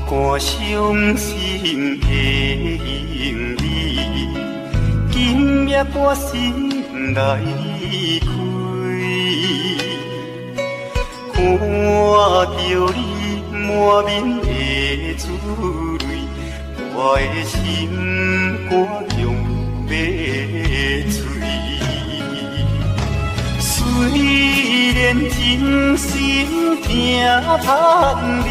肝伤心的用你，今夜我心内开，看著你满面的珠泪，我的心肝强欲碎。虽然真心疼盼你，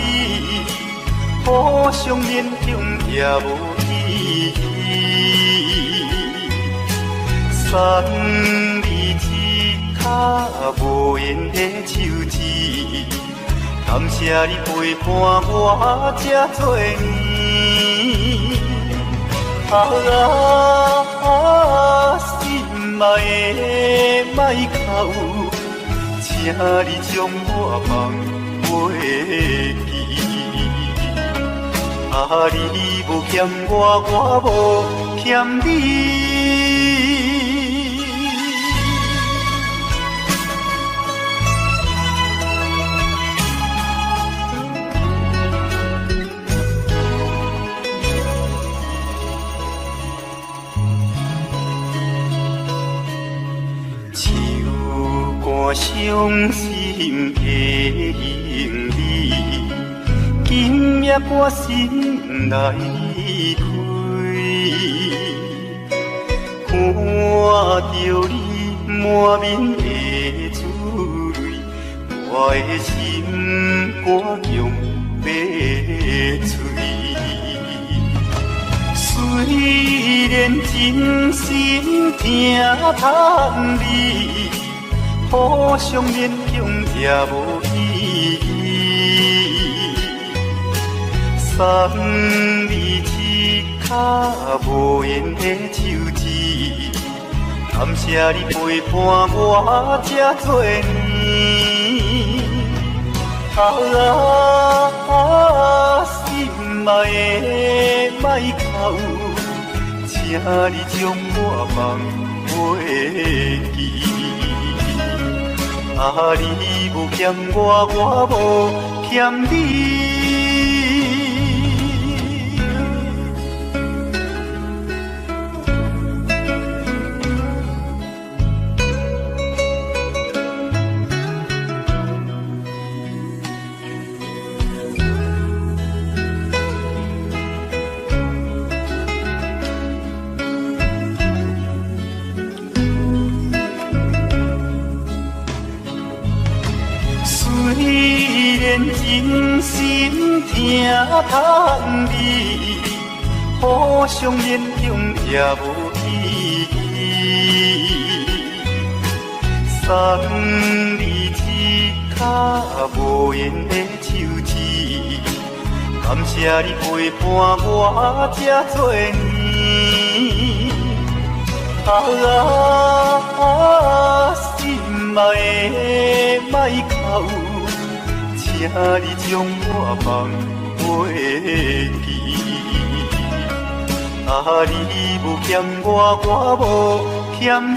互相勉强也无意义。送你一跤无缘的手指，感谢你陪伴我这多年。啊，心爱的莫哭，请你将我放袂记。啊，你无欠我，我无欠你。手肝伤心的用你，今夜我心内开，看著你满面的珠泪，我的心肝强欲碎。虽然真心疼盼你，互相勉强也无意义。送你一跤无缘的手指，感谢你陪伴我这多年。啊，心爱的莫哭，请你将我放袂记。啊，你无欠我，我无欠你。真心疼盼你，互相勉强也无意义。送你一跤无缘的手指，感谢你陪伴我这多年。啊，心爱的莫哭，请你将我放袂记。啊，你无欠我，我无欠你。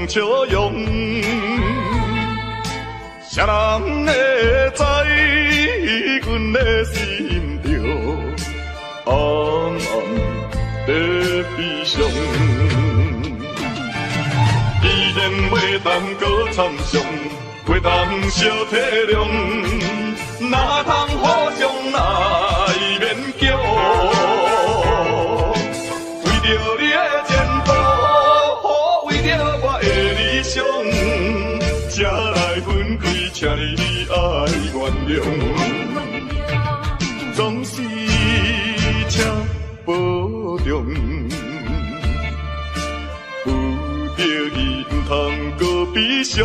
笑容，谁人会知阮的心中暗暗在悲伤？既然袂当阁参详，袂当相体谅，哪通互相来勉强？總是請保重，不得已毋通閣悲傷，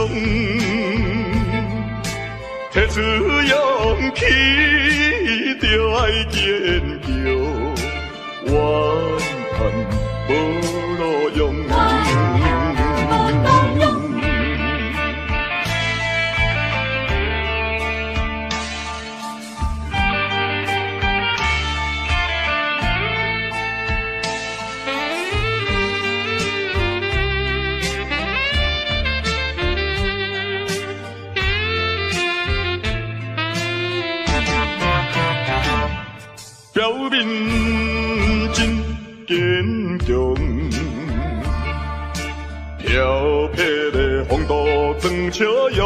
提出勇氣，著愛堅強，怨嘆無路用。表面真堅強，飄撇的風度裝笑容，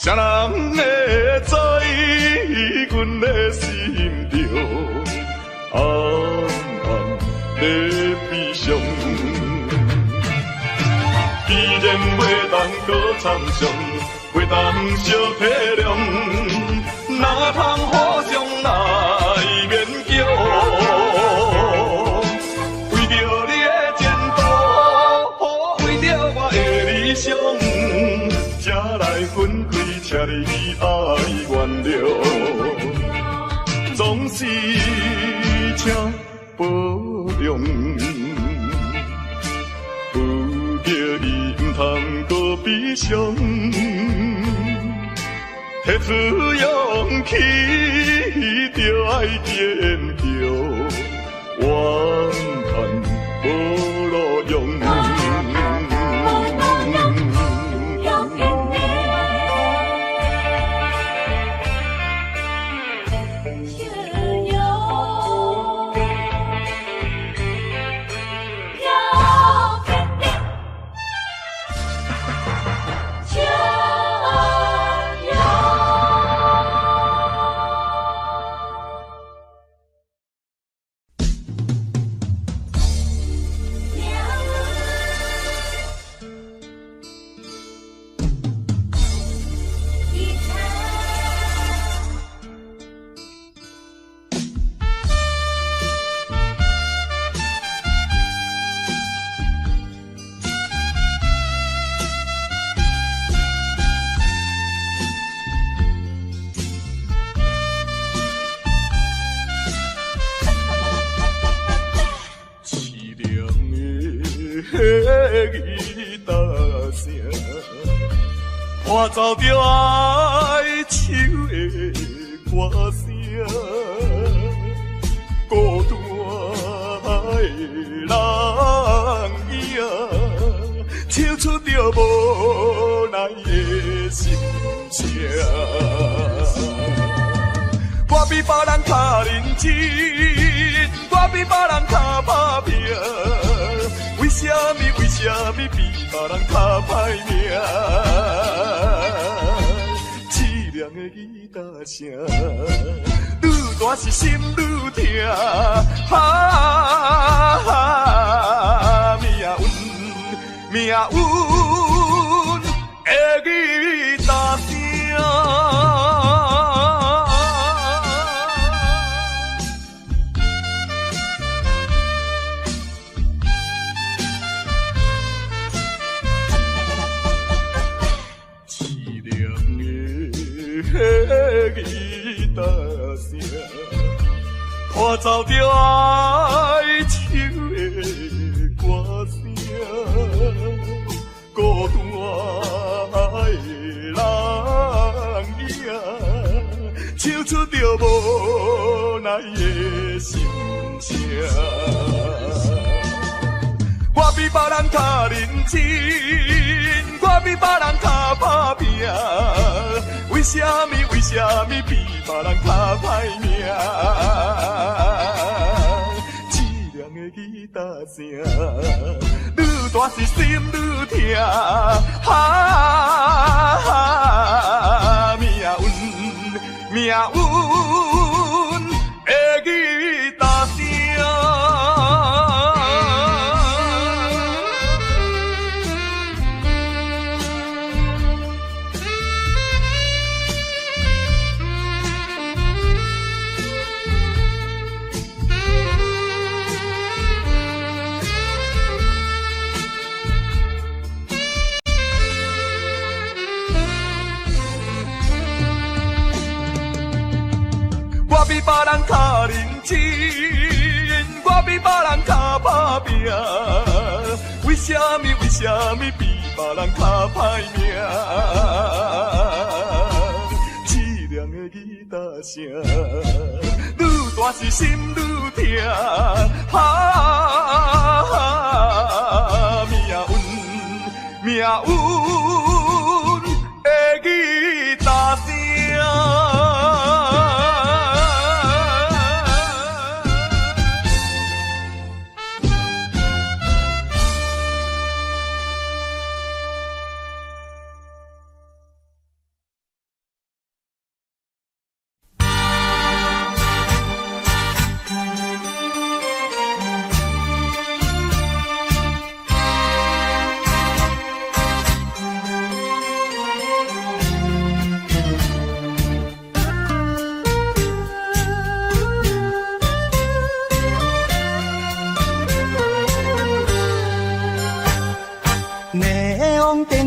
誰人會知阮的心中暗暗的悲傷？既然袂當閣參詳，袂當相體諒，哪通互相來勉強？為著你的前途，為著我的理想，才來分開，請你愛原諒。總是請保重，不得已毋通閣悲傷。提出勇氣，著愛堅強，怨嘆無路用。伴奏著哀愁的歌聲，孤單的人影，唱出著無奈的心聲。我比別人較認真，我比別人較打拼，為啥物？為啥物比別人較歹命？淒涼的吉他聲，愈大是心愈疼。啊，命運，命運的吉他聲。吉他聲，伴奏著哀愁的歌聲，孤單的人影，唱出著無奈的心聲。我比別人較認真，我比別人較打拼，為啥物？為啥物比別人較歹命？淒涼的吉他聲，愈大是心愈疼。啊，命運，命運的吉他聲。比別人較認真，我比別人較拍拚。為啥物？為啥物比別人較歹命？淒涼的吉他聲，愈大是心愈疼。啊，命運，命運的吉他聲。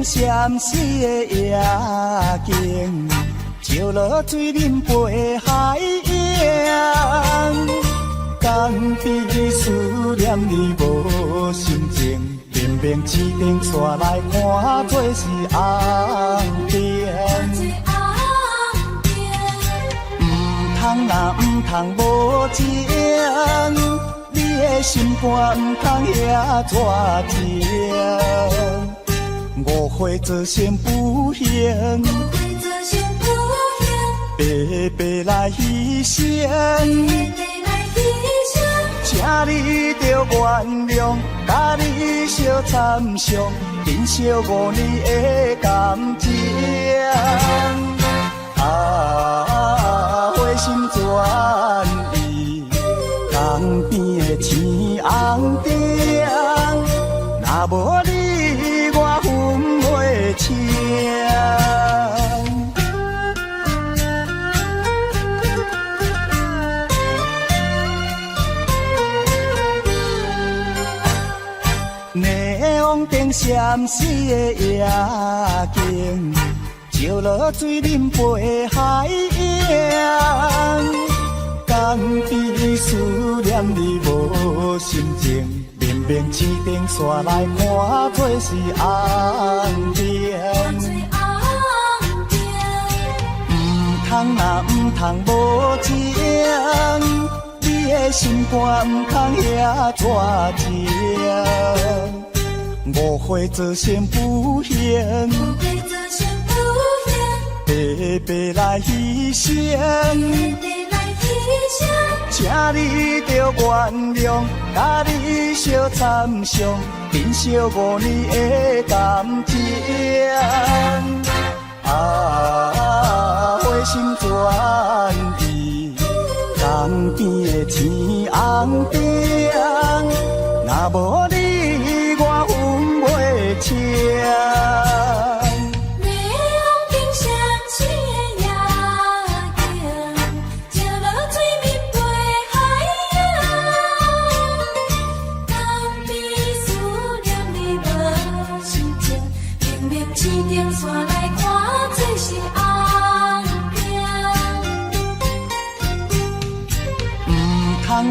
閃烁的夜景，照落水面飞海影，江边思念你无心情，明明市灯煞来看做是红灯。毋通若毋通无情，你的心肝毋通遐绝情。误会造成不幸，白白来牺牲，请你著原諒，佮你相参详，珍惜5年的感情。啊，回心转意，江边的青红灯，若無你，我分袂清。霓虹灯闪烁的夜景，照落水面飞海影，江边思念你無心情。明明市灯煞來看做是紅燈。毋通若毋通無情，你的心肝毋通遐絕情。誤會造成不幸，白白來犧牲。請你著原諒，佮你相參詳，珍惜5年的感情。啊，回心轉意，江邊的青紅燈，若無你，我分袂清。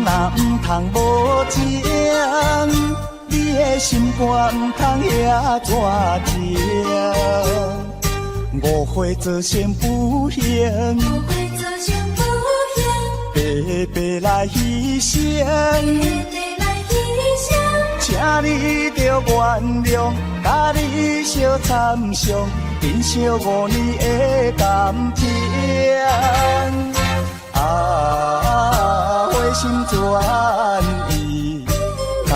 若毋通無情，你的心肝毋通遐絕情。誤會造成不幸，白白來犧牲。請你著原諒，佮你相參詳，珍惜5年的感情。啊，回心轉意，江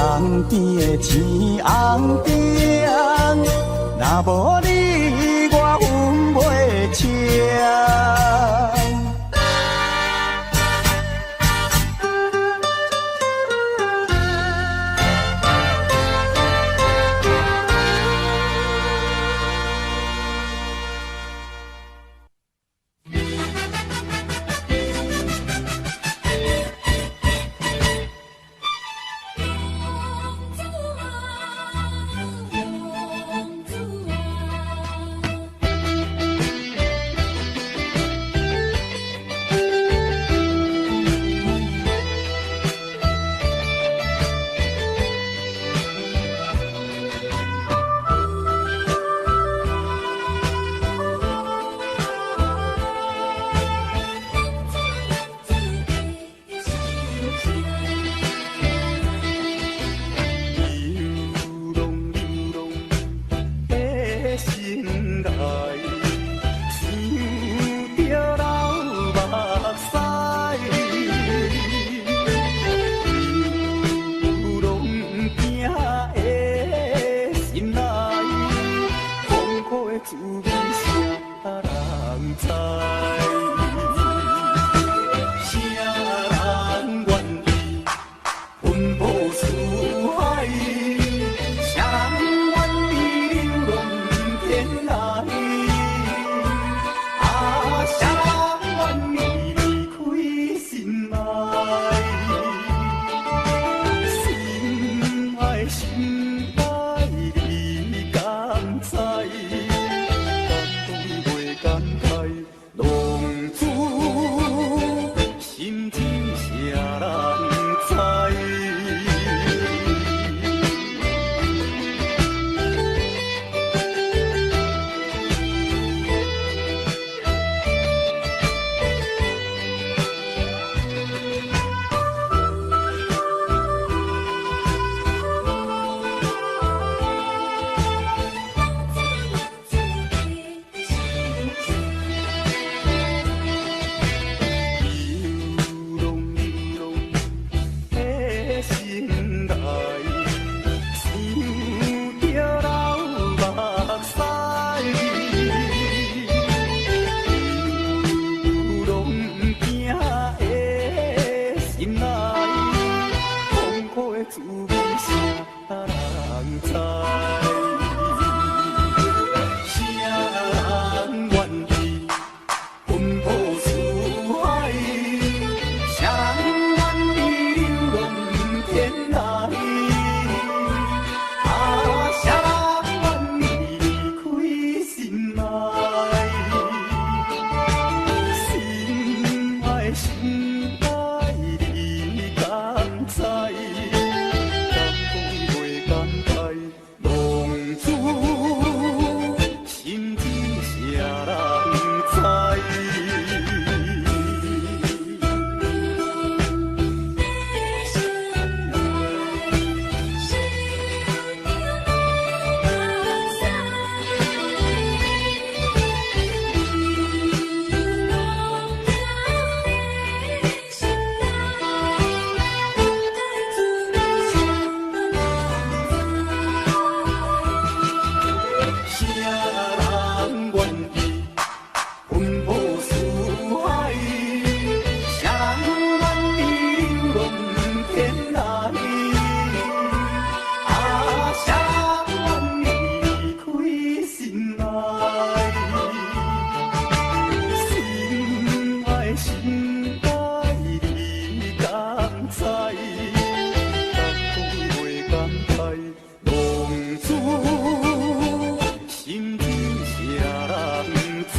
邊的青紅燈，若無你，我分袂清。心肝，你敢知？敢讲袂敢知，浪子心情谁人知？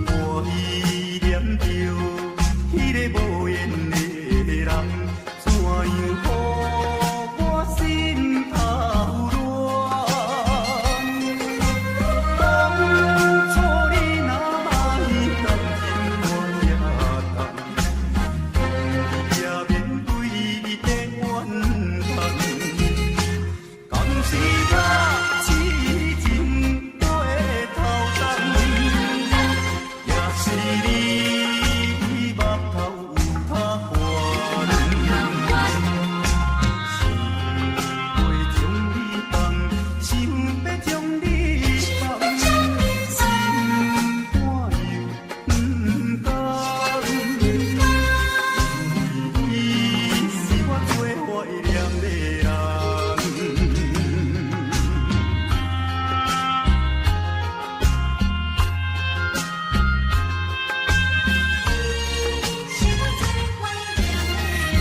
我依恋著彼个无缘的人，怎样予我心头乱？当初你若莫感情我这重，也免对你的怨叹。敢是我痴情过头重，也是你目头有较悬。想袂将你放，想欲将你放，心肝又不甘。因为你是我最怀念的人。是我最怀念的人。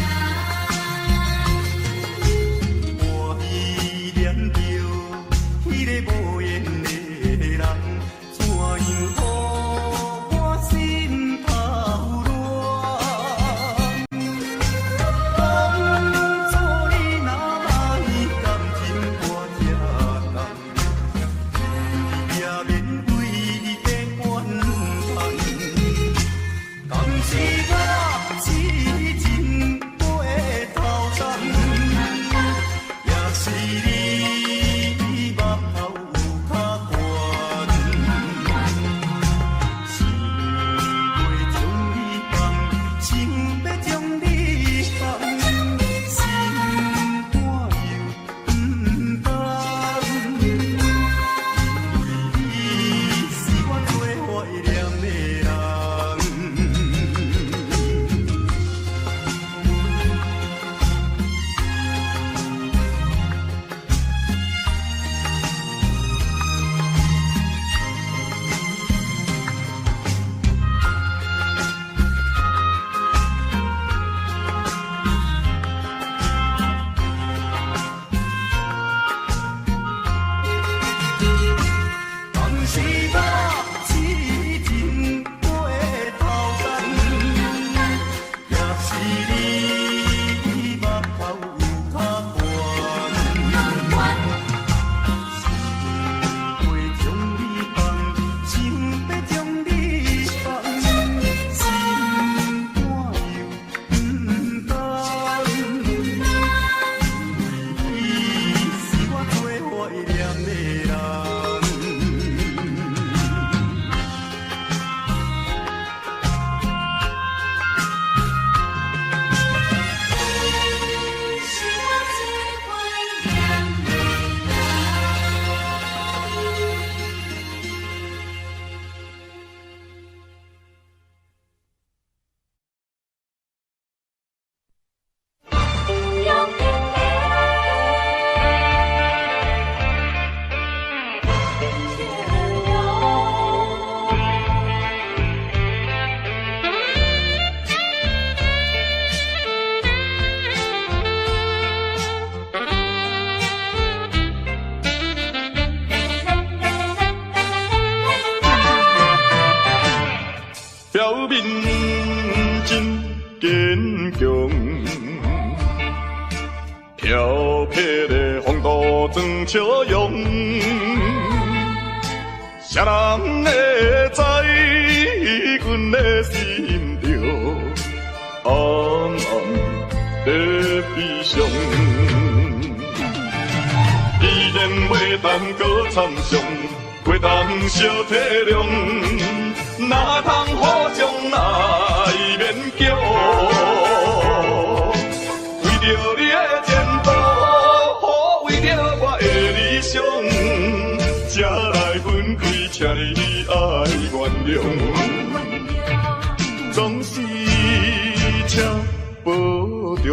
我依恋著彼个无缘的人，怎样予我心头乱？当初你若莫感情我这重，也免对你的怨叹。敢是我痴情过头重，也是你目头有较悬。想袂将你放，想欲将你放，心肝又不甘。因为你是我最怀念的人。敢是我痴情过头重，也是你目头有较悬。想袂将你放，想欲将你放，心肝又不甘。因为你是我最怀念的人。是我最怀念的人。表面真坚强，飘撇的风度装笑容，心誰人會知阮的心中暗暗的悲傷？既然袂當閣參詳，袂當相體諒，哪通互相來勉強？為著你的前途，為著我的理想，才來分開，請你愛原諒。總是請保重，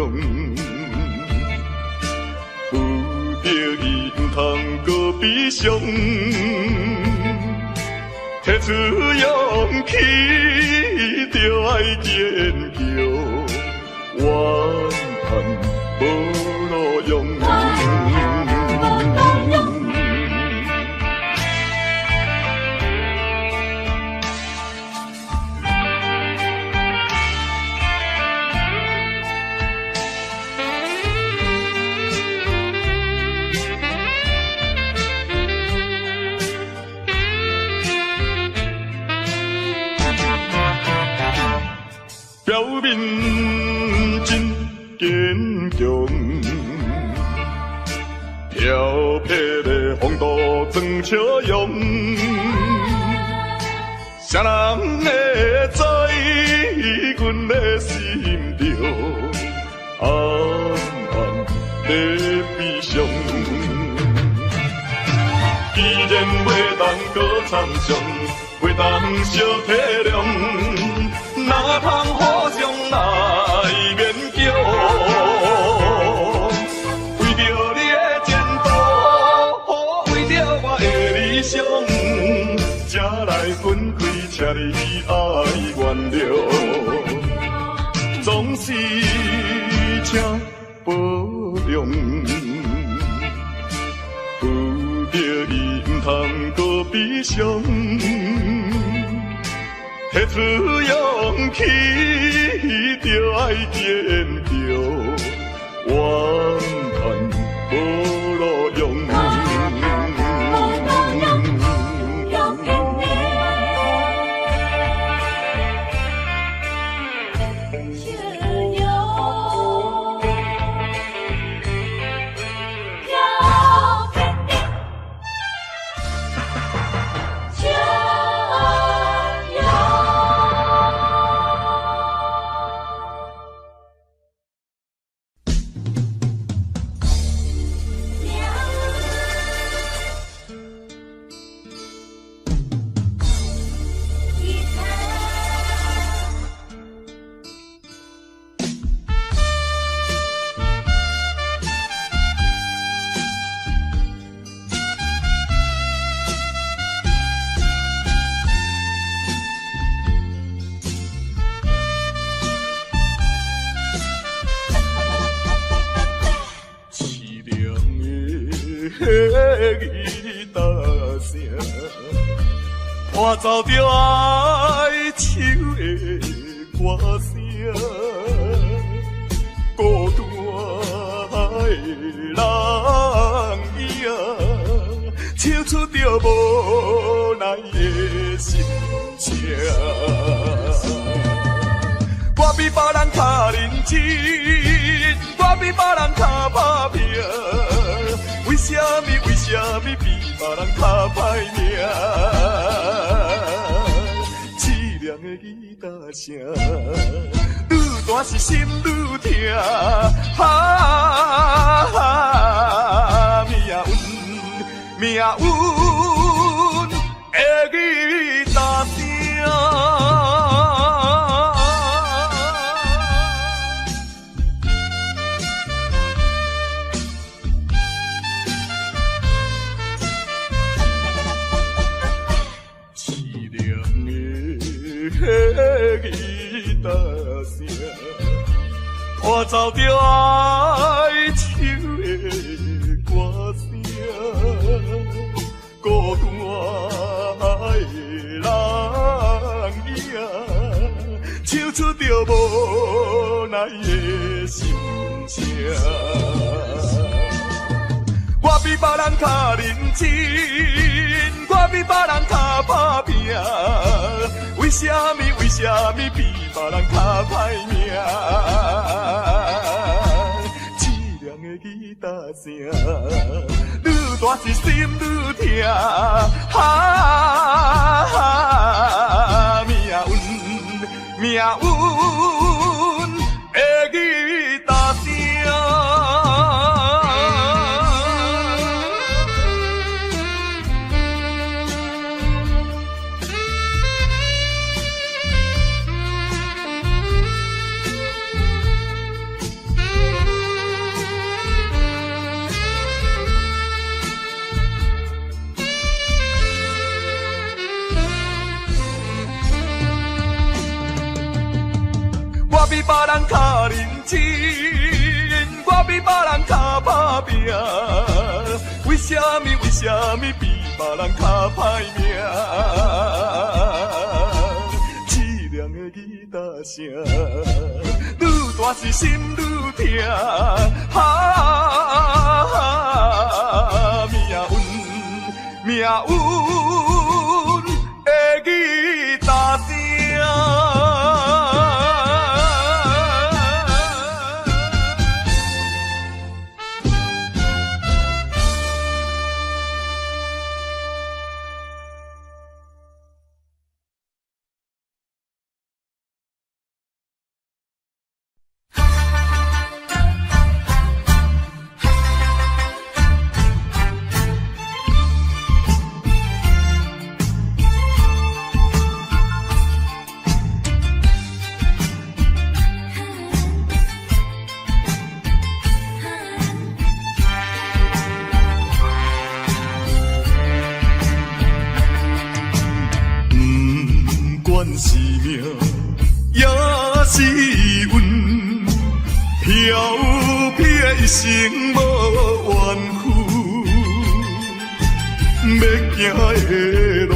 不得已毋通閣悲傷，提出勇氣，著愛堅強，怨嘆無路用。表面真堅強，調皮的風度裝笑容，誰人會知阮的心中暗暗的悲傷？既然袂當閣參詳，袂當相體諒，哪通互相來勉強？為著你的前途，為著我的理想，才來分開，請你愛原諒。總是請保重，不得已毋通閣悲傷，提出勇氣，著愛堅強，怨嘆無路用。凄涼的吉他聲，伴奏著哀愁的歌聲，孤單的人影，唱出著無奈的心聲。我比別人較認真，我比別人較打拼，為啥物？為啥物比別人較歹命？凄涼的吉他聲，愈彈是心愈疼。啊，命運，命運的吉他聲。凄涼的吉他聲，伴奏著哀愁的歌聲，孤單的人影，唱出著無奈的心聲。我比別人較認真，我比別人較拍拚？為啥物？為啥物比別人較歹命？淒涼的吉他聲，愈大是心愈疼。哈，命運，命運的吉他聲。我比別人較認真，我比別人較拍拚。為啥物？為啥物比別人較歹命？淒涼的吉他聲，愈大是心愈疼。哈，命運，命運的吉他聲。不管是命也是运，飘撇一生無怨负，欲行的路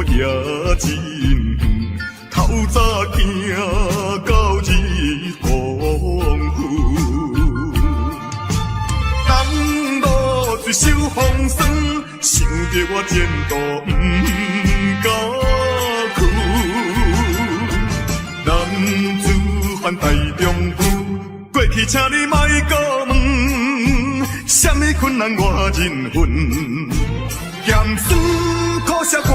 也真远，透早行到日黄昏。东落水受风霜，想著我前途毋敢屈。男子汉大丈夫，过去请你莫阁问，啥物困难我认分，咸酸苦涩我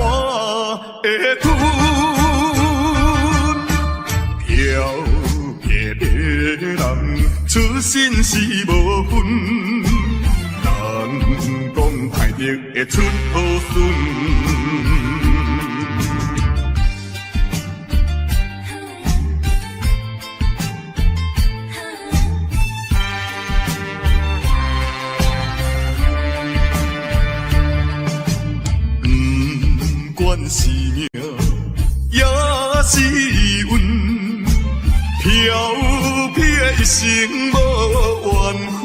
会吞。飘撇的人出身是無分，人講歹德會出好孫。不管是命也是運，飄撇一生無怨負，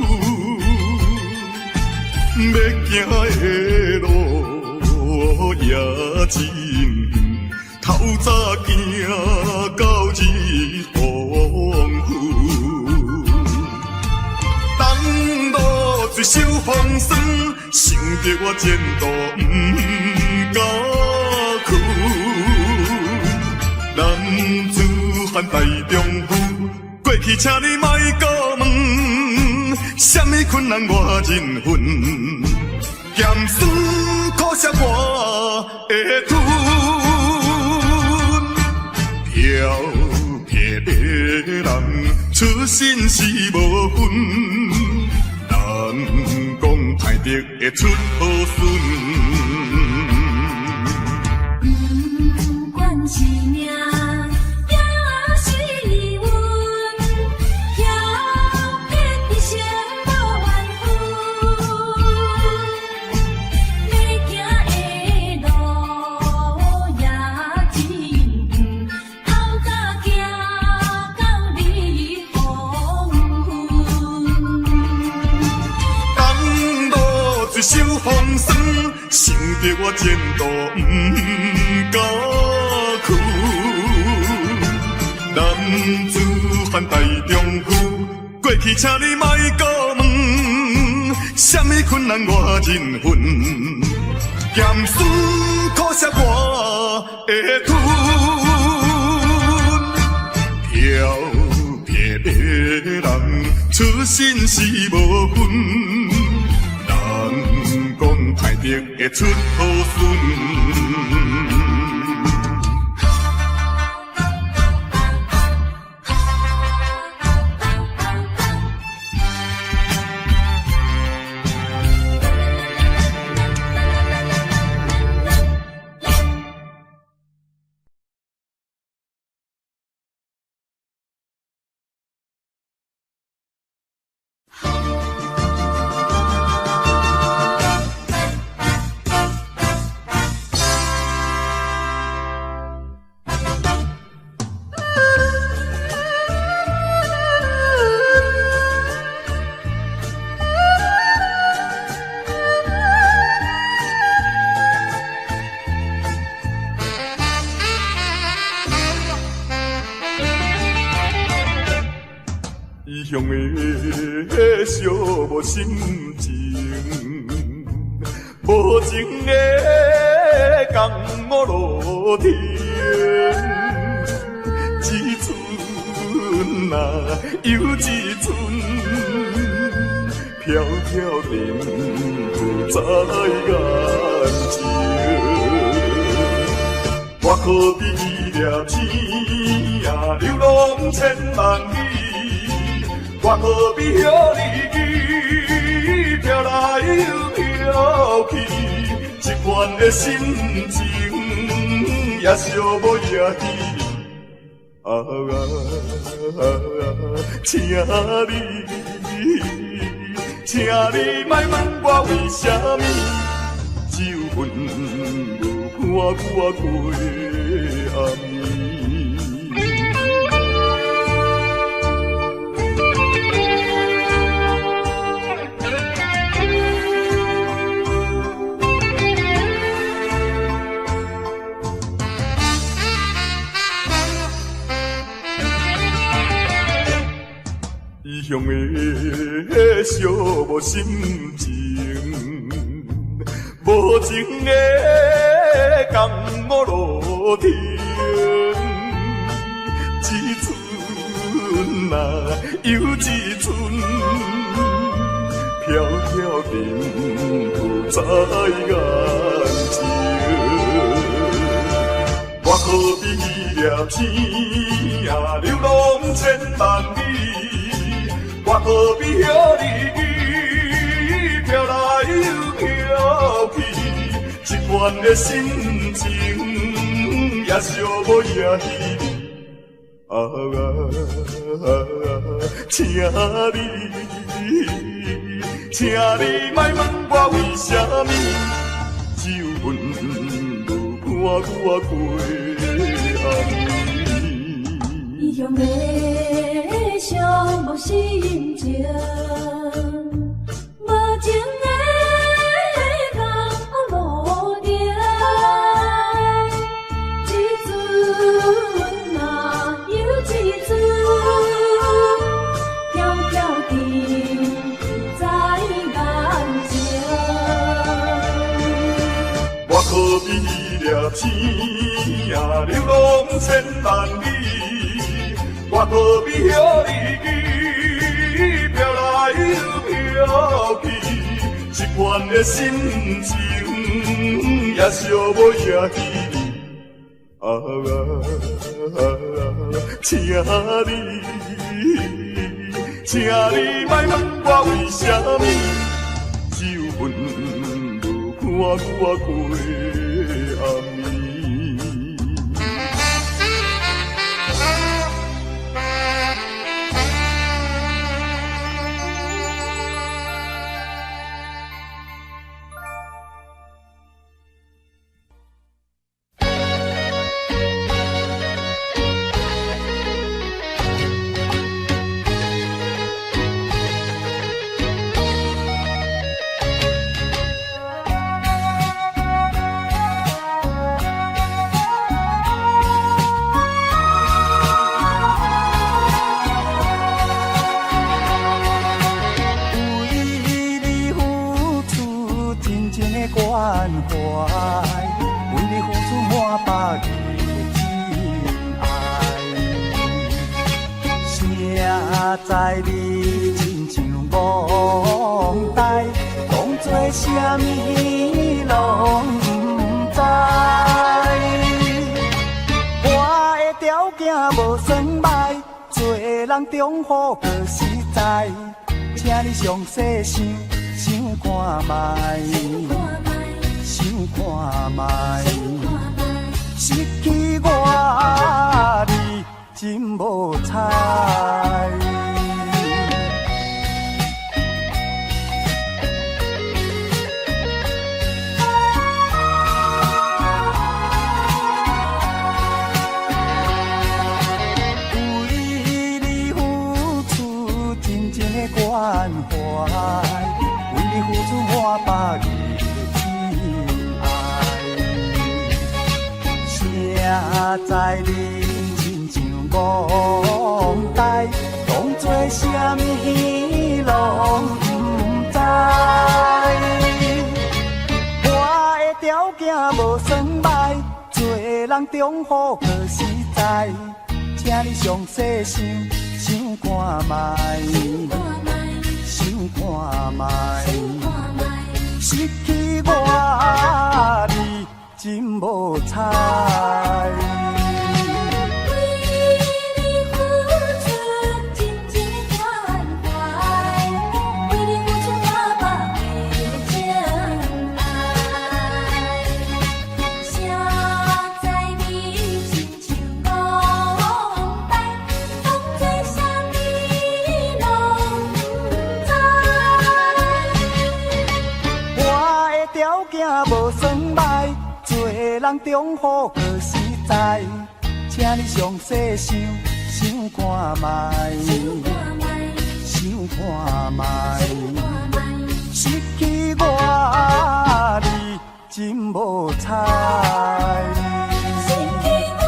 欲行的路也真遠，透早行到日黃昏。東落水受風霜，想著我前途毋敢屈。男子漢大丈夫，過去請你莫閣問，啥物困難我認分，咸酸苦澀我會吞。飄撇的人出身是無分，人講歹德會出好孫。不管是命也是運，飄撇一生無怨負，欲行的路也真遠，透早行到日黃昏。東落水受風霜，想著我前途毋敢屈。男子漢大丈夫，過去請你莫閣問，啥物困難我認分，鹹酸苦澀我會吞。飄撇的人出身是無分，人講歹德會出好孫。異鄉的寂寞心情，無情的共我落停。一阵啊，又一阵，飘飘沉浮在眼前。我可比粒星啊，流浪千萬里。我何必予你記，飄來又飄去，這款的心情也寂寞也彼。啊啊，請你，請你莫問我為啥物，酒粉無伴我過暗暝。異鄉的寂寞心情，無情的共我落停。一阵啊，又一阵，飘飘沉浮在眼前。我何必粒星啊，流浪千萬里。我何必予你記，飄來又飄去，這款的心情也寂寞也彼。啊啊，請你，請你莫問我為啥物，酒粉無伴我過暗暝。異鄉的寂寞心情，無情的共我落停。一阵啊，又一阵，飘飘沉在眼前。我可比粒星啊，流浪千萬里。我何必予你記，飄來又飄去，這款的心情也寂寞也彼。啊啊，請你，請你莫問我為啥物，酒粉無伴我過暗暝。戇呆，當做啥物攏毋知。我的條件無算䆀，做人中好閣實在，請你詳細想想看覓，想看覓，失去我你真無彩。為你付出真情的關懷，為你付出我百日的情愛。誰知你親像戇呆，當做啥物攏毋知。我的條件無算䆀，做人中好閣實在，請你詳細想想看覓，想看覓，失去我你真無彩。為你付出真情的關懷，為你付出我百倍的情愛。誰知你親像戇呆，當做啥物攏毋知。我的條件無算䆀，做人中好閣實在，請你詳細想想看覓，想看覓，失去我你真無彩。失去我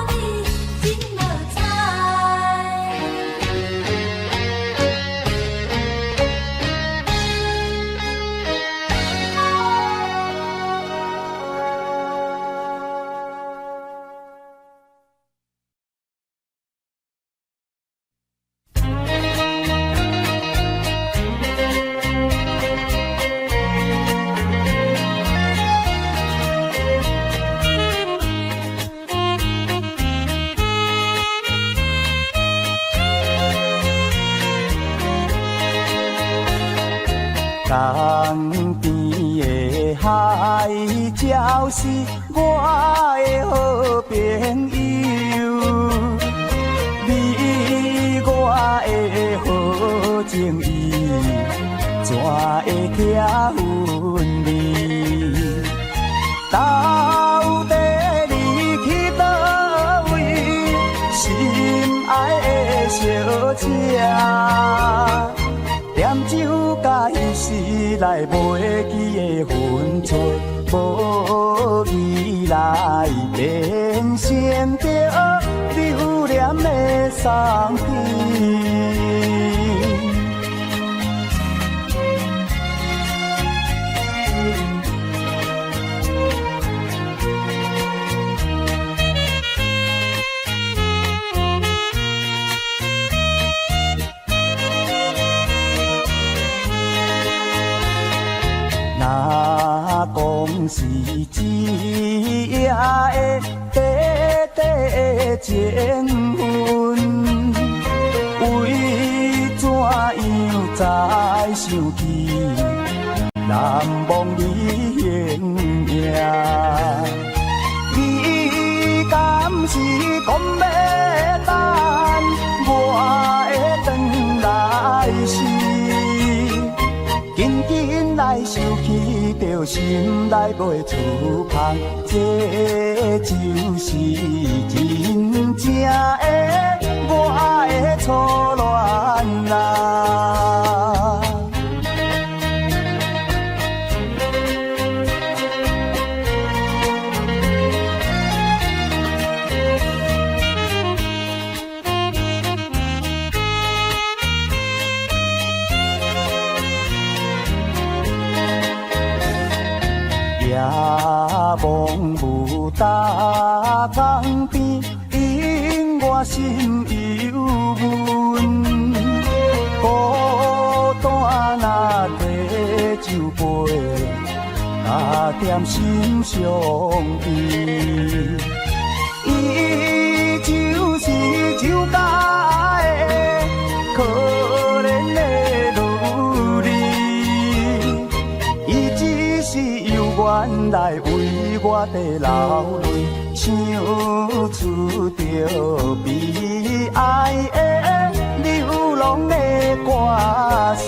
你真無彩。江邊的海鳥是我的好朋友，你我的好情誼，怎會拆分離？到底你去佗位？心愛的小姐。念酒佮彼時來袂記的分寸，無未來變成著留戀的送別。若講是一夜的短短的情分，為怎樣才想起難忘你形影？你敢是講欲等我會轉來時？緊緊來想起，著心內袂出芳，這就是真正的我的初戀啊！夜望霧大江邊，引我心憂悶。孤單若提酒杯，加點心相依。伊就是酒家的可憐的女兒，伊只是猶原來為我佇流淚，唱出著悲哀的流浪的歌詞。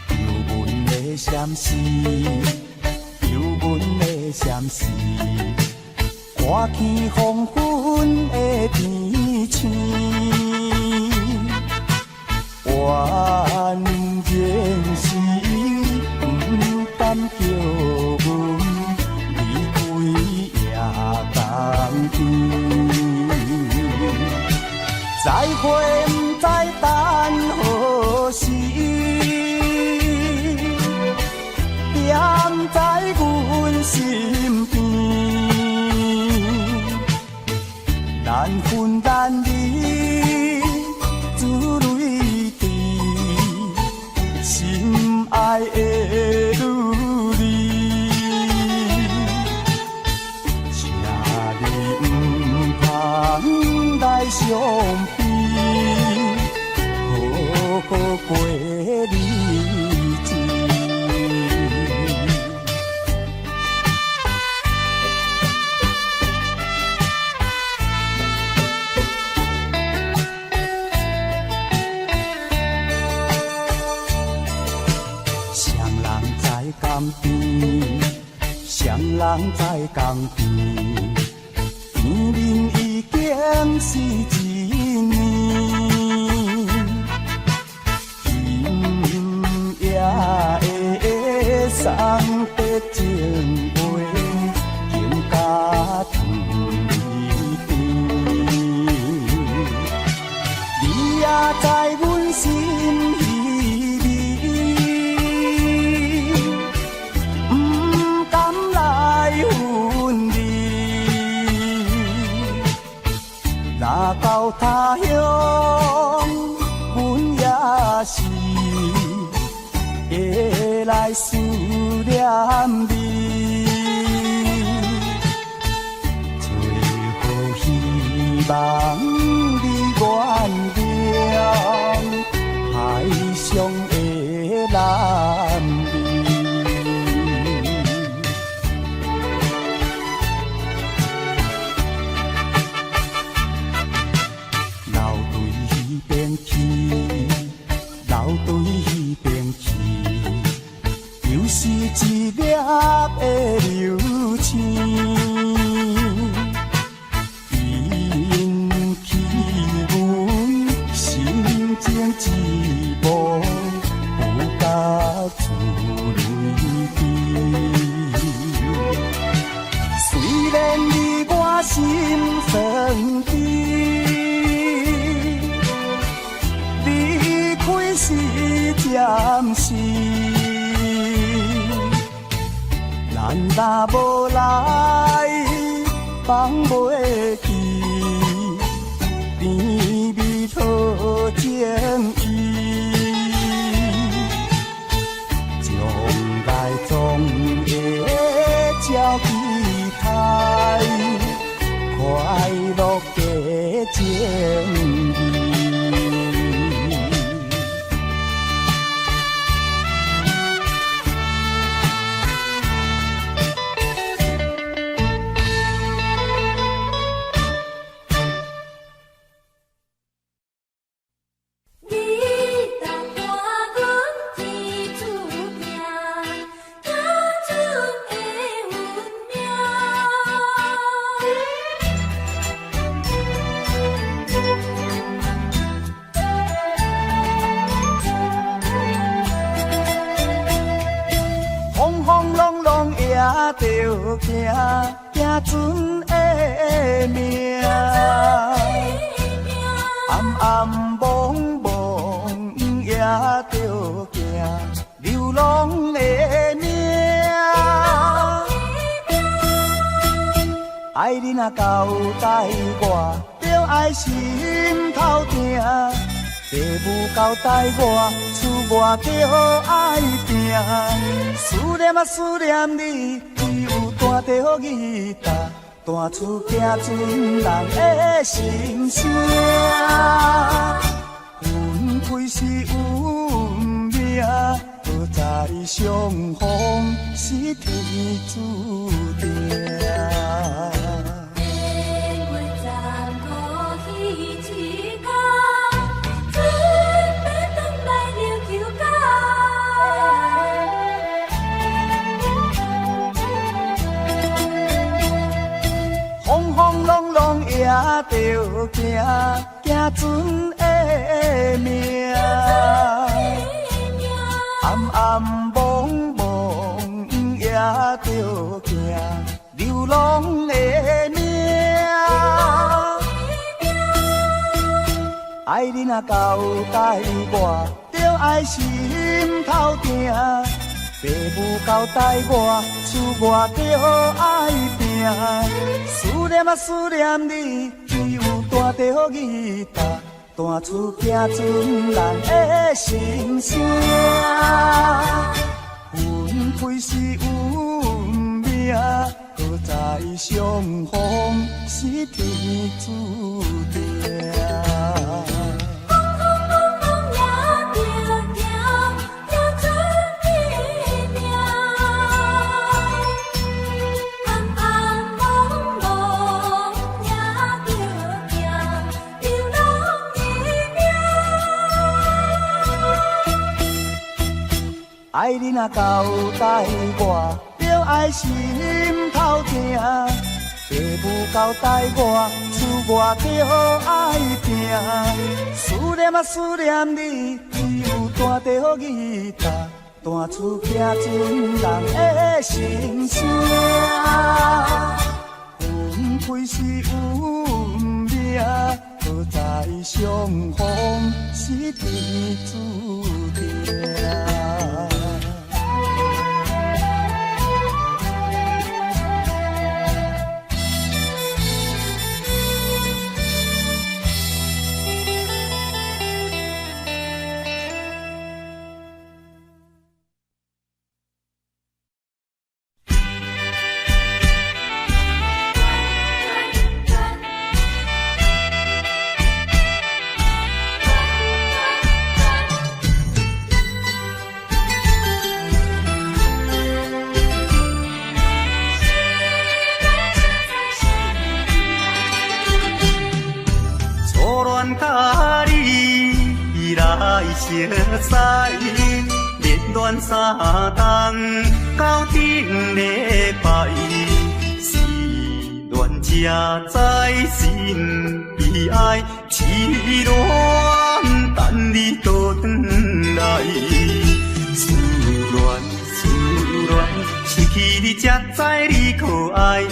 求阮的相思，求阮的相思，看起黃昏的天星，怨然是毋甘叫阮離開夜江邊，再會毋知等何時。惦在阮身邊，難分難離，珠淚滴，心愛的女兒，請你毋通來相比，好好過日子。雙人在江邊，雙人在江邊，見面已經是一年。今夜的送別情話，更加甜甜。你也知阮心稀微，毋甘來分離。若到他鄉，阮也是會來思念你。最好希望你原諒海上的男兒。老對彼邊去，老對彼邊去，又是一粒的流星，引起阮心情一幕，不覺珠淚滴。雖然你我心酸甜，離開是暫時，咱若無來放袂記，甜蜜好情意，將來總會照期待，快樂的情誼。行，行船的命。暗暗暛暛也著行，流浪的命。愛你若交代我，著愛心頭疼。爸母交代我，出外著愛拼。思念啊思念你，只有彈著吉他，彈出行船人的心聲。分開是運命，不再相逢是天注定。年月残酷彼一工，准欲转來琉球港。風風浪浪也著行，行船的命。暗暗暛暛也著行，流浪的命。愛你若交代我，著愛心頭疼。爸母交代我，出外著愛拼。思念啊思念你，只有彈著吉他，彈出行船人的心聲。分開是運命，不再相逢是天注定。風風浪浪也著行，行船的命。暗暗暛暛也著行，流浪的命。愛你若交代我，著愛心頭疼。爸母交代我，出外著愛拼。思念啊思念你，只有彈著吉他，彈出行船人的心聲。分開是運命，不再相逢是天注定。初戀佮你來熟似，熱戀三冬到頂禮拜，失戀才知心悲哀，痴戀等你倒轉來，思戀思戀，失去你才知你可愛，依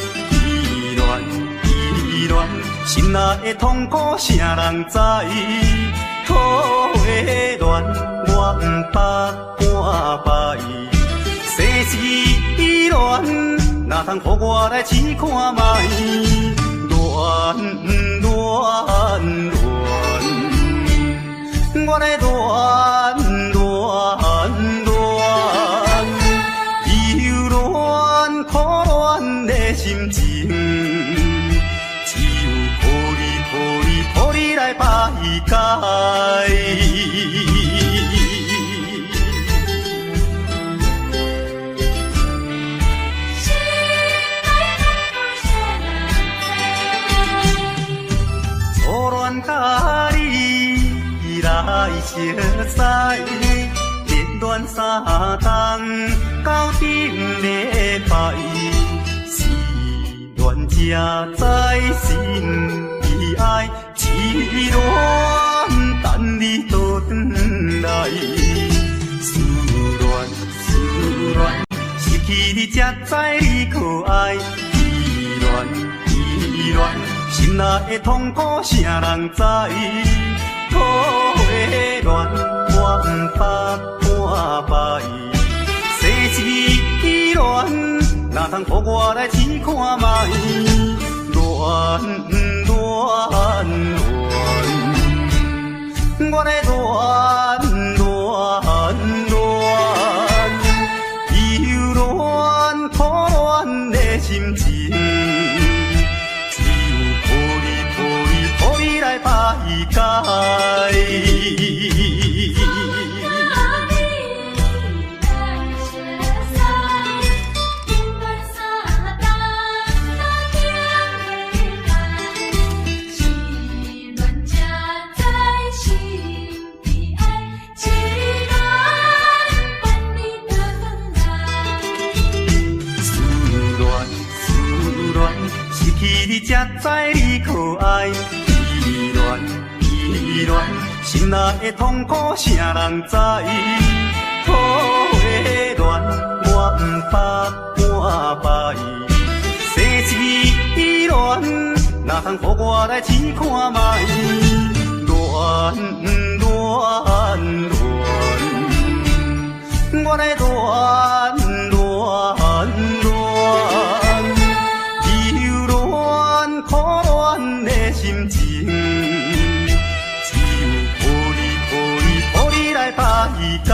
戀依戀。心內的痛苦誰人知？桃花戀我毋捌半擺，世事依恋，哪通予我來試看覓？戀戀戀，我來戀戀戀，留戀苦戀的心情。只有苦你苦你苦你來排解。心內痛苦誰人知？初戀佮你來熟似，熱戀三冬到頂禮拜，失戀才知心悲哀，痴戀等你倒轉來，思戀思戀，失去你才知你可愛，心內的痛苦啥人知？苦的戀我毋捌半擺，世事恋，哪通予我來試看覓？戀戀戀，我咧戀戀戀，猶戀苦戀的心情，只有苦你苦你苦你來排解。思戀思戀，失去你才知你可愛。依戀依戀，心內的痛苦啥人知？苦的戀我毋捌半擺，世事戀，哪通予我來試看覓？戀戀戀，我咧戀戀戀，猶戀苦戀的心情，只有苦你苦你苦你來排解。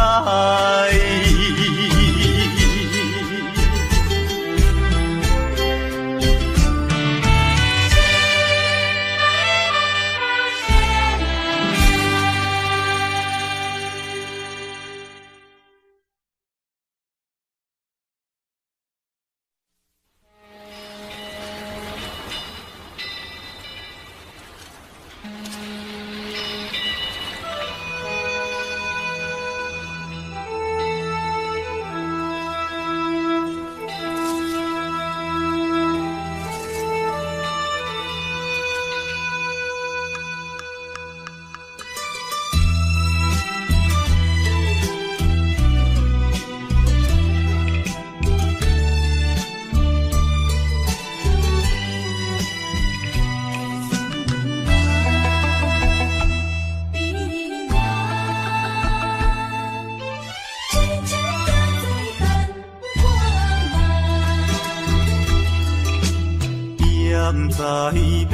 踮在碼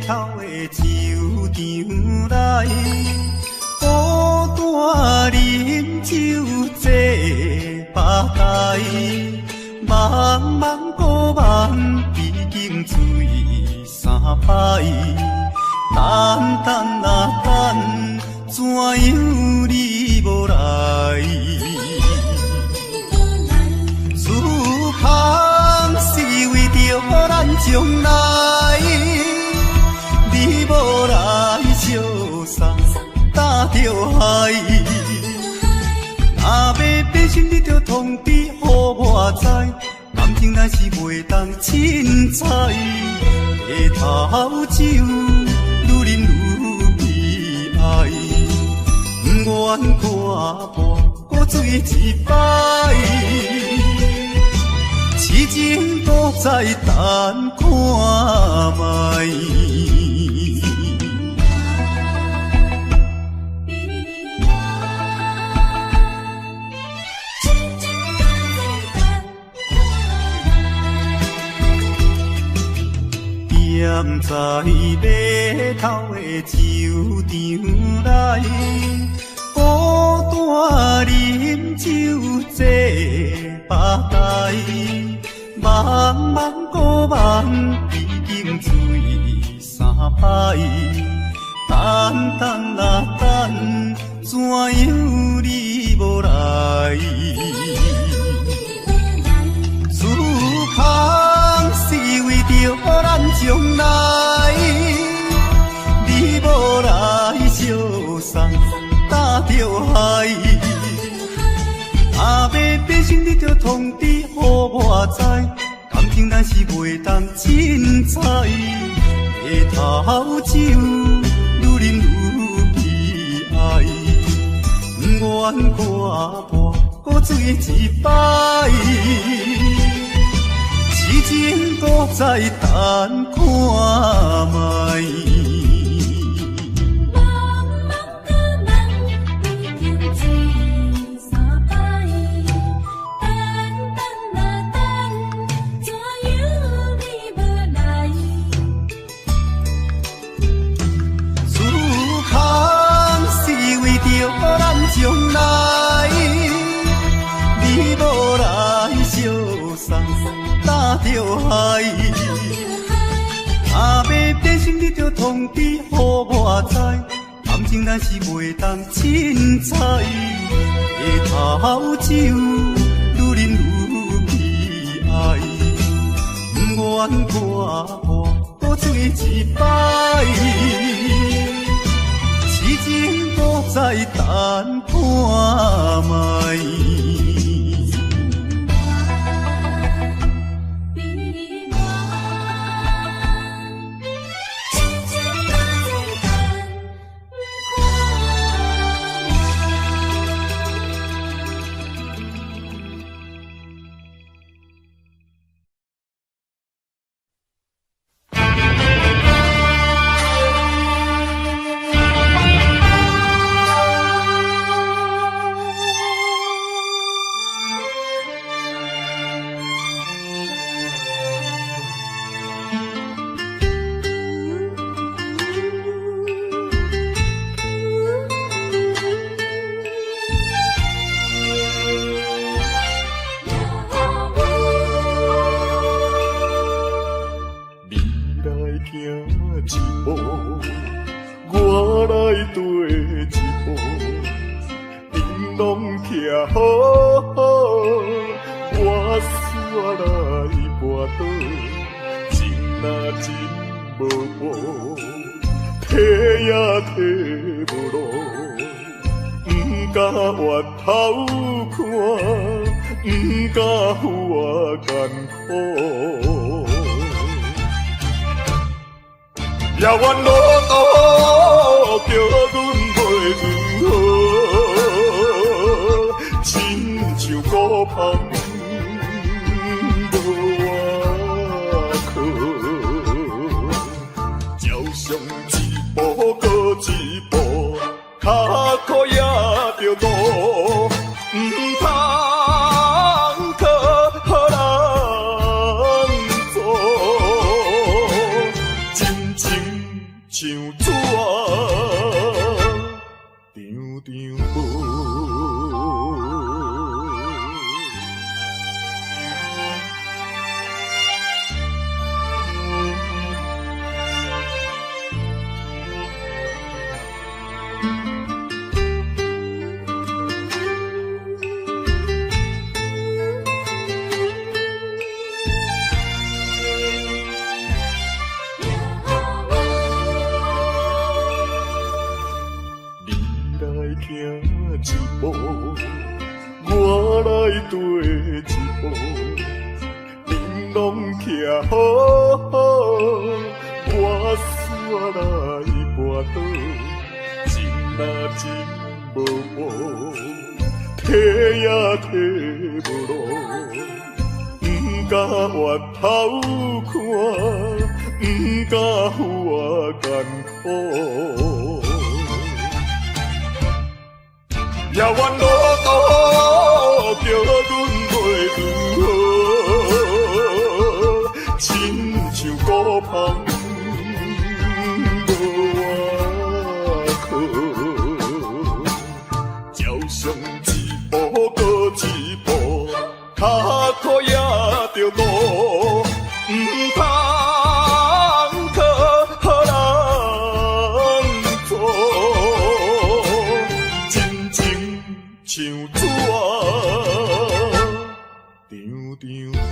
頭的酒場內，孤單啉酒坐吧台，茫茫孤夢已經醉三擺，等等啊等，怎樣你無來？思空是為著咱將來，你無來相送搭著海。若欲變心，你著通知予我知，感情咱是袂當凊彩。白頭酒愈啉愈悲哀，不願看破搁醉一擺。痴情搁再等看覓。踮在碼頭的酒場內，孤單啉酒坐吧台，茫茫孤夢已經醉三擺，等等啊等，怎樣你無來？思空是為著咱將來，你無來相送搭著海。若欲變心，你著通知予我知，感情咱是袂當凊彩。白頭酒愈啉愈悲哀，不願看破，搁醉一擺。痴情情閣再等看覓。茫茫閣茫，已經水三擺。等等啊等，怎樣你無來？思空是為著咱將來，你無來相送，擔著害。若欲變心，你著通知予我知，感情咱是袂當凊彩。下頭酒愈啉愈悲哀，不願看破，閣醉一擺。痴情閣再等看覓。悲願，痴情閣再等看覓。你來行一步，我來綴一步，燈籠徛好好，我煞來跋倒，情若真無報，提也提無落，毋敢回頭看，毋敢予我艱苦。遙遠路途，叫阮袂好，親像孤帆無倚靠，照上一步閣一步，跤苦也著路，毋通靠人阻。真情像紙，張張薄。你來行一步，我來綴一步，燈籠徛好好，我煞來跋倒，情若真無報，提也提無落，毋敢回頭看，毋敢予我艱苦。遙遠路途，叫阮袂好，親像孤帆無倚靠，照上一步閣一步，跤苦也著路，毋通靠人阻。真情像紙，張張薄。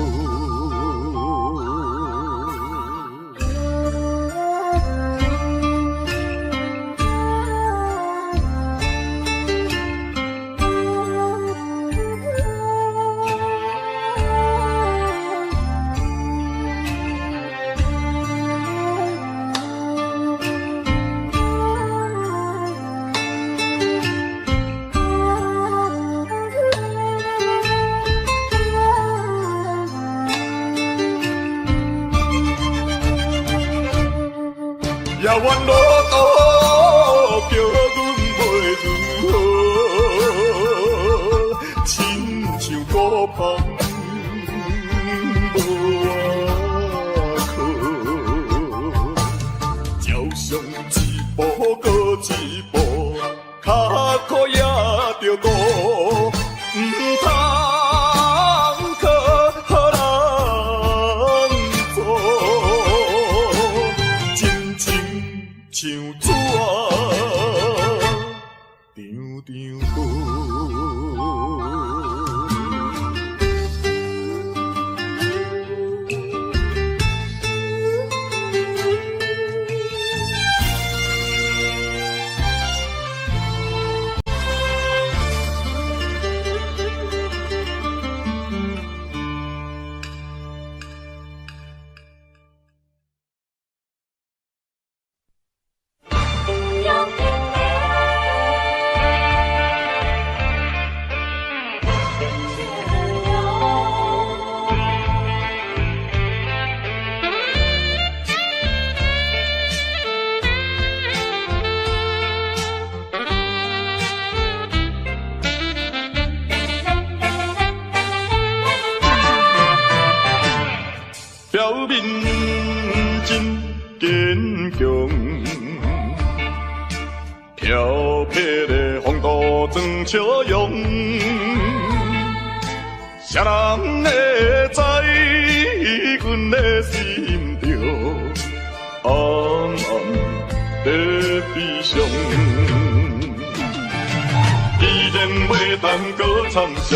著孤，毋通靠人做，真情像纸，张张薄。表面真坚强，飘撇的风度装笑容，谁人会知阮的心中暗暗在悲伤？既然袂当阁参详，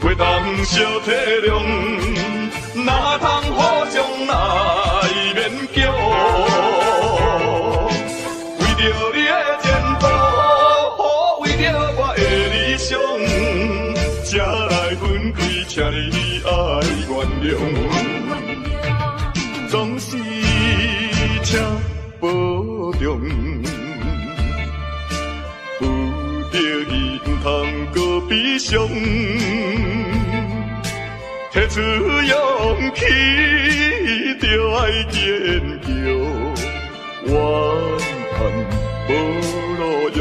袂当相体谅。哪通互相来勉强？为著你的前途，为著我的理想，才来分开，请你爱原谅。总是请保重，不得已毋通阁悲伤。提出勇气，就爱坚强，怨叹无路用。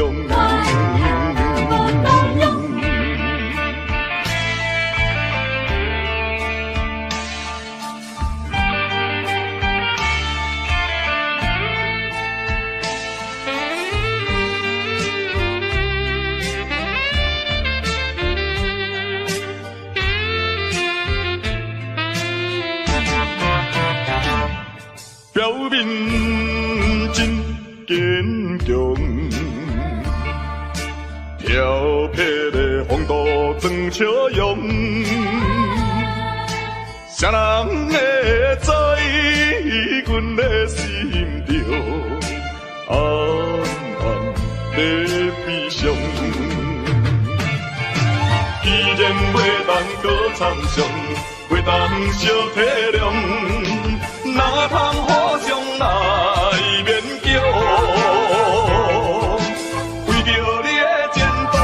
表面真坚强，飘撇的风度装笑容，谁人会知阮的心中暗暗在悲伤？既然袂当阁参详，袂当相体谅。哪通互相来勉强？为著你的前途，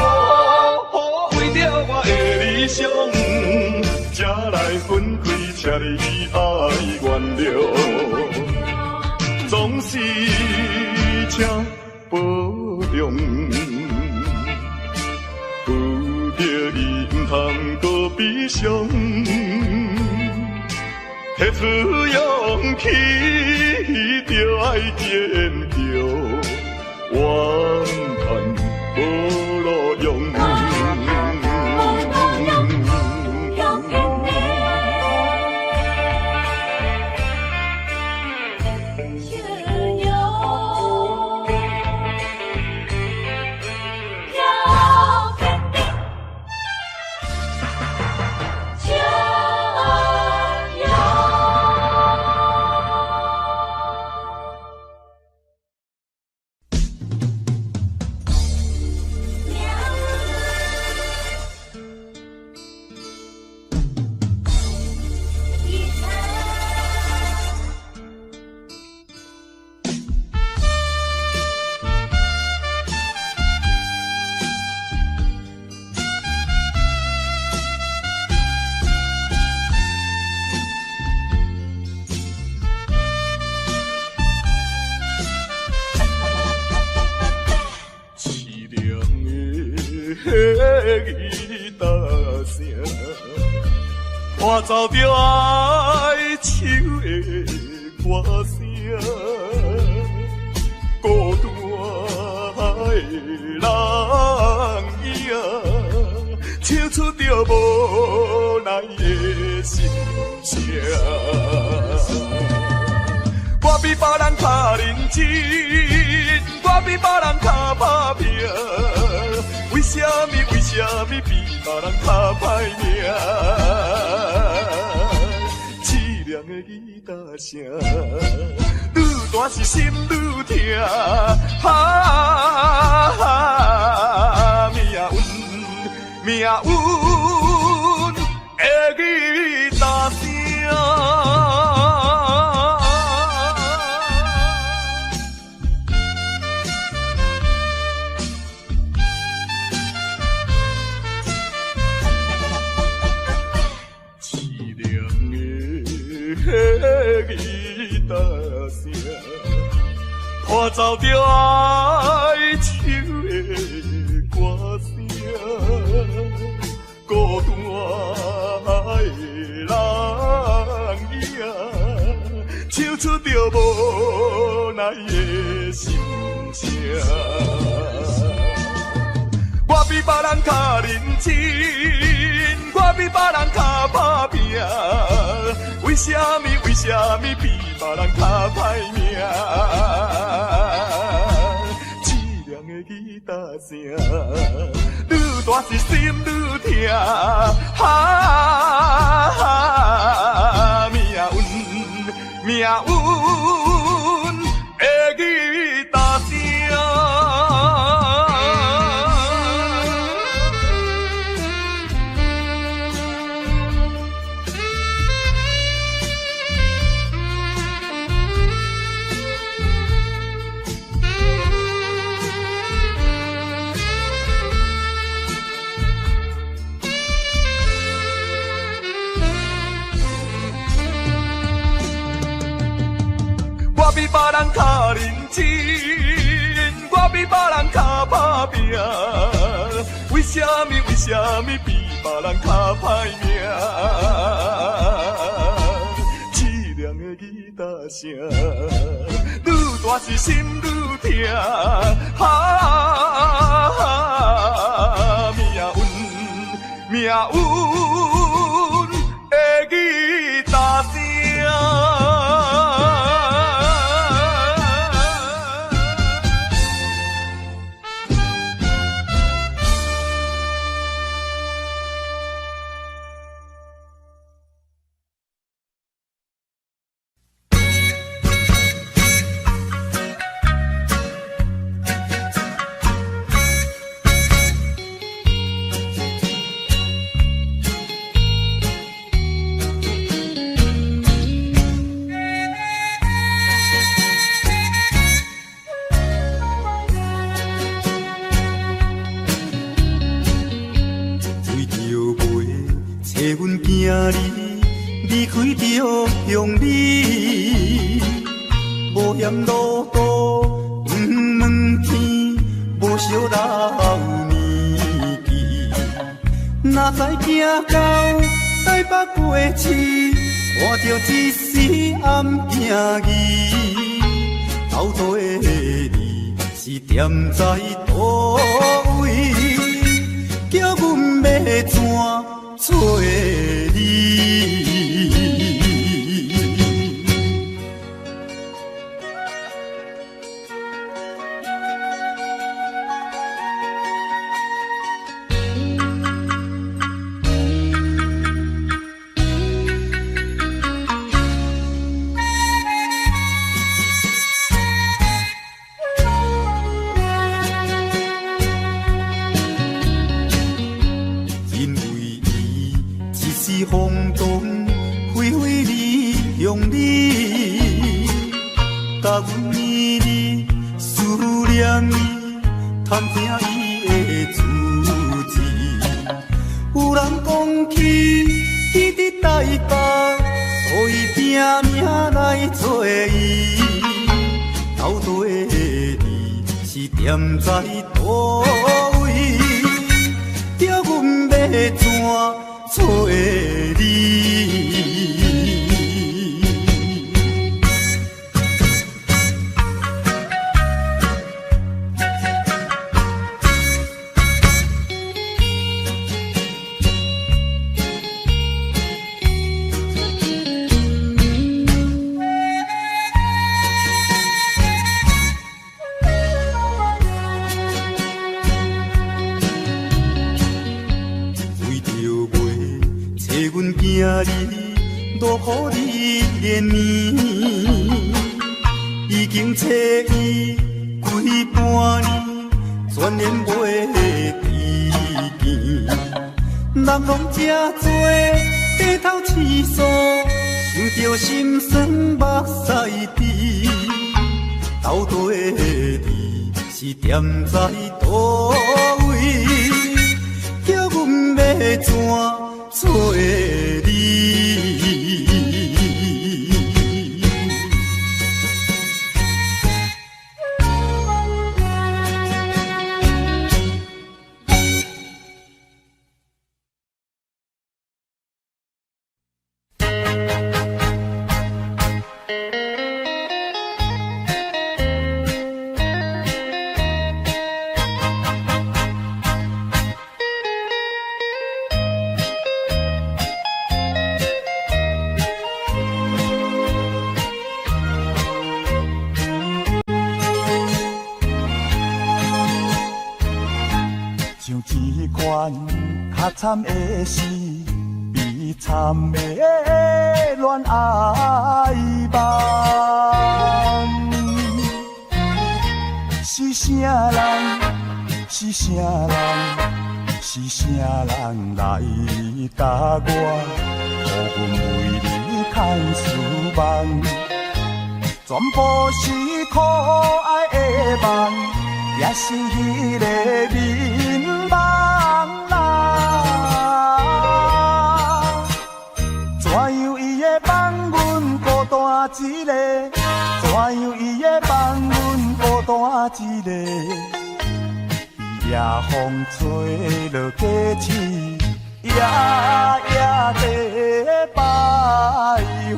为著我的理想，才来分开，请你爱原谅。总是请保重，不得已毋通阁悲伤。提出勇气，就爱坚强，怨叹无路用。吉他声，伴奏著哀愁的歌声，孤单的人影，出著無奈的心聲。我比別人較認真，我比別人較拍拚，為啥物？為啥物比別人較歹命？淒涼的吉他聲，愈彈是心愈疼。哈，命運，命運的吉他聲。淒涼的吉他聲，伴奏著哀愁的歌聲，孤單的人影，唱出著無奈的心聲。我比別人較認真，我比別人較拍拚，為啥物？為啥物比別人較歹命？淒涼的吉他聲，愈彈是心愈疼。哈，命運，命運的吉他聲。我比別人較認真，我比別人較拍拚，為啥物？為啥物比別人較歹命？淒涼的吉他聲，愈彈是心愈疼。哈，命運，命運的吉他聲。為著袂找阮囝兒離開著鄉里，無嫌路途毋問天，無惜老年紀。哪知行到台北過市，看著一絲暗行字，斗底的你是踮在佗位？叫阮欲怎揣你？因為伊一時衝動，揮揮離鄉里，共阮年年思念伊，探聽伊的住址。有人講起伊佇台北，所以拼命來揣伊。到底你是踮在佗位？叫阮欲怎揣你？日落雨你连绵，已经找伊几半年，全然袂知见。人拢这多，低头思索，想著心酸目屎滴，到底你是踮在佗位？叫阮欲怎找你？像這款較慘的是悲慘的戀愛夢，是啥人？是啥人？是啥人來共我，予阮為你牽思夢？全部是可愛的夢，也是彼个眠夢啦。怎樣伊會放阮孤單一个？怎樣伊會放阮孤單一个？夜風吹落雞翅，夜夜地徘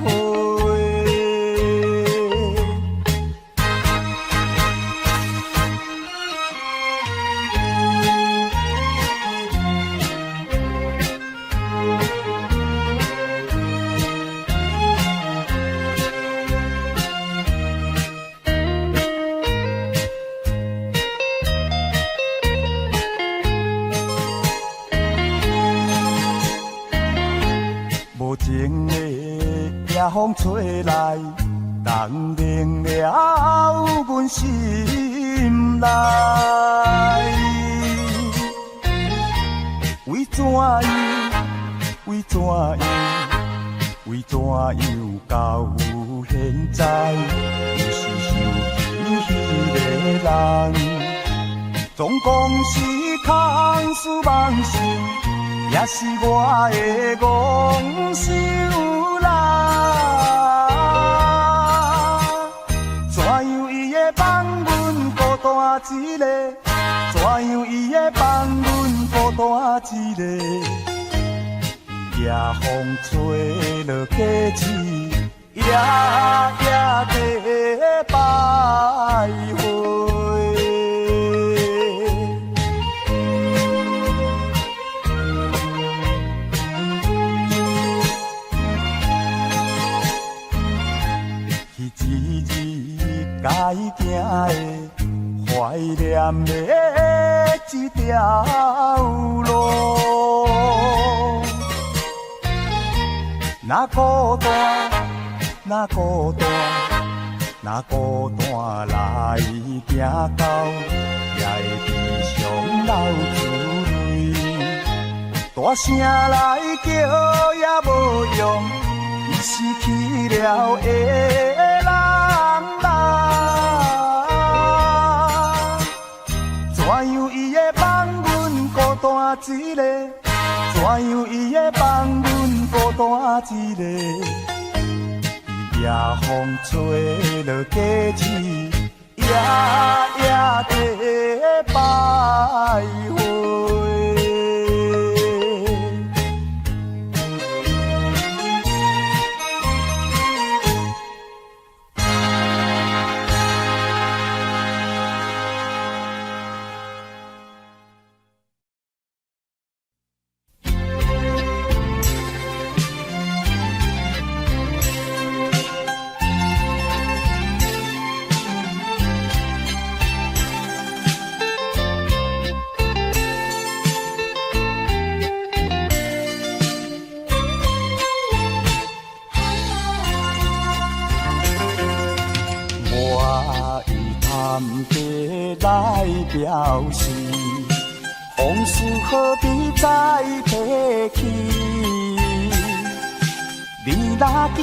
徊。無情的夜風吹來，動冷了阮心內。為怎樣？為怎樣？為怎樣到現在，猶是想起彼个人？總講是空思妄想，也是我的戇想啦。怎樣伊會放阮孤單一个？怎樣伊會放阮孤單一个？夜風吹落雞翅，夜夜地徘徊。彼一日該行的懷念的這條路，若孤單，若孤單，若孤單來行到，也會時常流出淚。大聲來叫也無用，伊是去了的人啦。怎樣伊會放阮孤單一个？怎樣伊會放阮孤單一个？夜風吹落雞翅，夜夜地徘徊。表示，往事何必再提起？你若记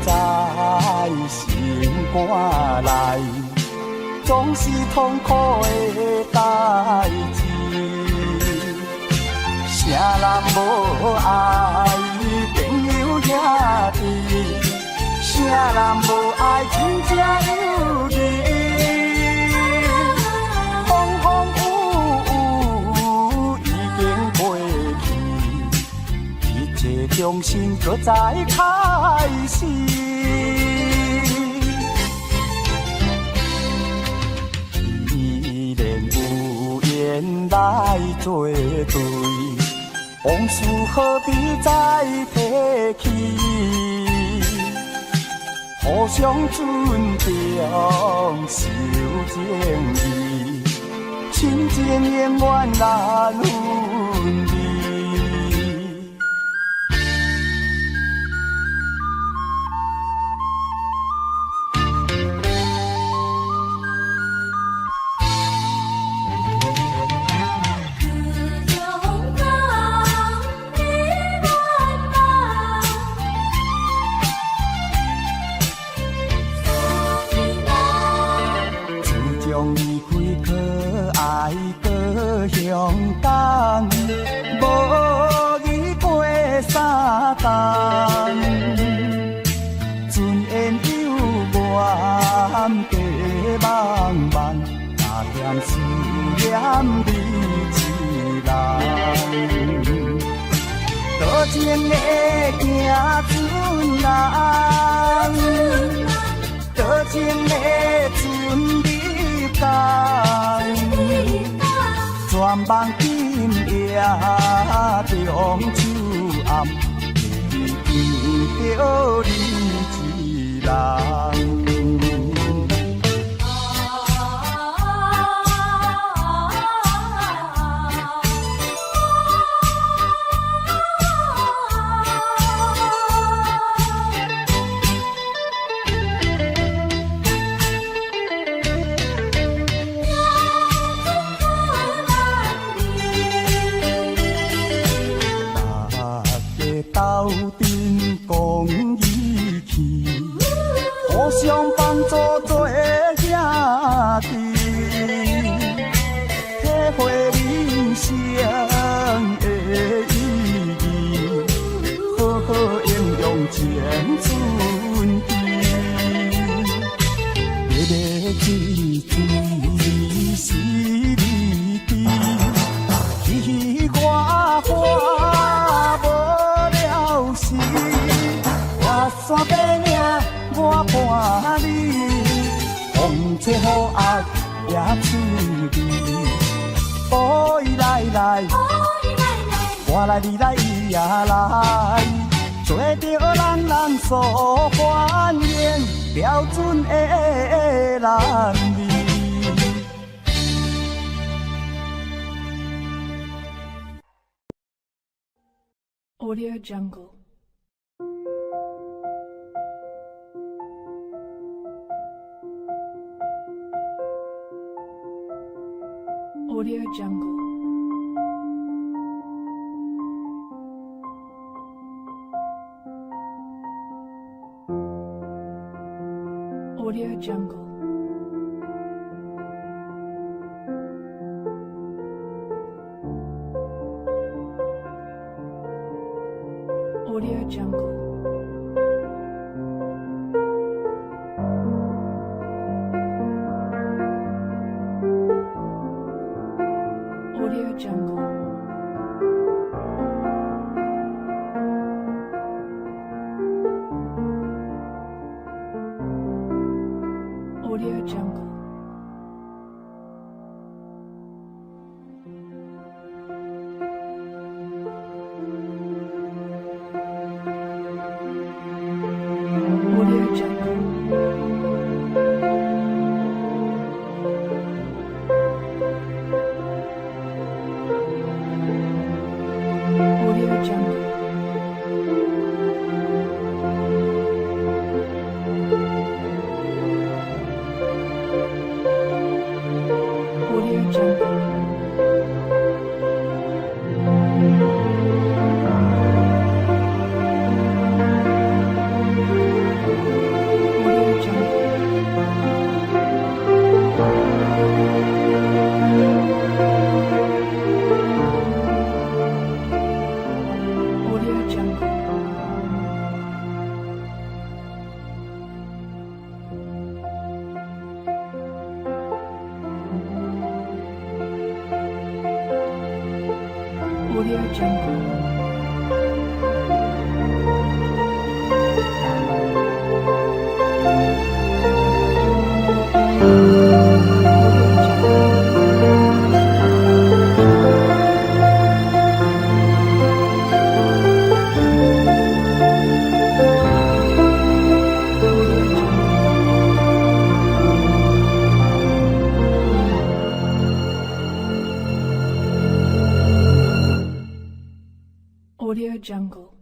在心肝内，总是痛苦的代誌。啥人無愛朋友兄弟？啥人無愛親情友誼？風風雨雨已經過去，一切重新閣再開始。依然有緣來作對，往事何必再提起？互相尊重，守情義，親情永遠難分離。自从港的愿望，送你来。自从离開可愛高雄港，無語過三冬。船緣有緣白茫茫，若嫌思念你一人。多情的行船人，多情的船入港，全梦今夜中秋暗，会记着你一人。大家鬥陣講義氣，互相幫助做兄弟，體會人生的意義，好好應用青春期。熱熱水水是你知，嘻嘻哈哈無了時，跋山爬嶺我伴你，風吹雨壓也趣味。哦咿來來，我來你來伊也來，做著人人所歡迎，標準的男兒。 Audio Jungle. Audio Jungle. Audio Jungle. Audio Jungle. Audio Jungle. Audio Jungle. Audio Jungle. Audio Jungle. Audio Jungle. Audio Jungle. Audio Jungle. Audio Jungle. Audio Jungle.